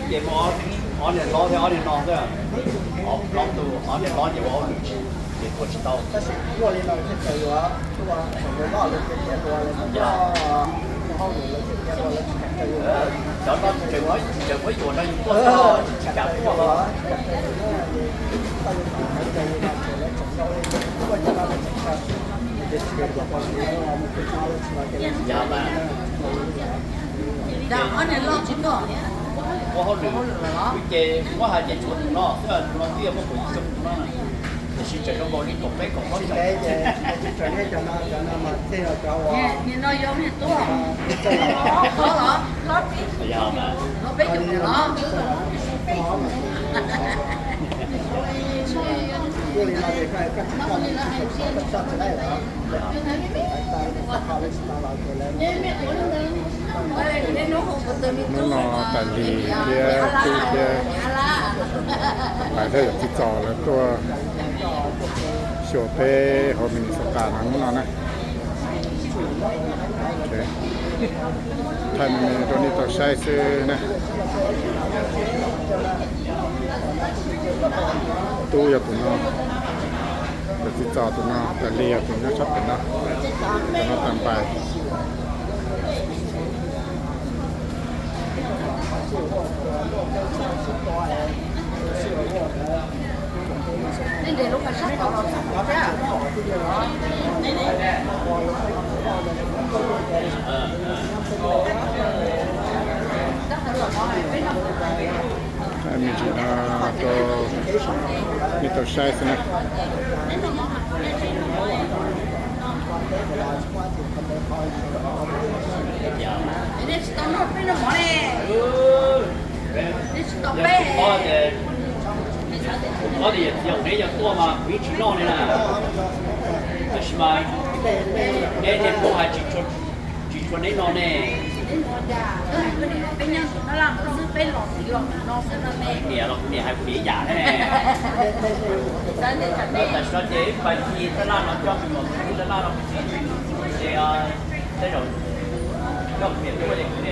Ces muaj ob niag hlob thiab ob niag no xwb, ob tus ob niag hlob ces ua hauj lwm tsis, ces ua tsis tau. Cov no tseem muab, tseem muab yuam no yus tuaj tsis kam tuaj los. Yog mas. Ua hauj lwm, ces muab hais ces tshuav tus no xwb, tus no twb yog muaj kaum yim xyoo tus no, tiam sis tseem zoo nkaus li kaum peb kaum plaub xyoo. Yog mas. Hnub no Tais Lis thiab Tub thiab Lais thiab yawm txiv Txos lawv tuaj xyuas peb hauv Minnesota no hnub no na. Thaij me me rau nej tau saib xwb na. Tub yog tus no, yawm txiv Txos tus no, Tais Lis yog tus nyob sab pem no, tus no tag npais. Thaij me ntsis no rau nej tau saib xwb na. Yog tus pob tias, tus pob tias yawm txiv neb yog tuaj mas kuv yeej tsis noj li na. Tab sis mas neb niaj hnub hais tsis tshua neb no ne. Niam los kuv niam hais kuv niam ib yam ne. Tam sim no ces ib pas ci tab laj no coj me nyuam tab laj no ces tej zaum coj kuv niam tuaj ces kuv niam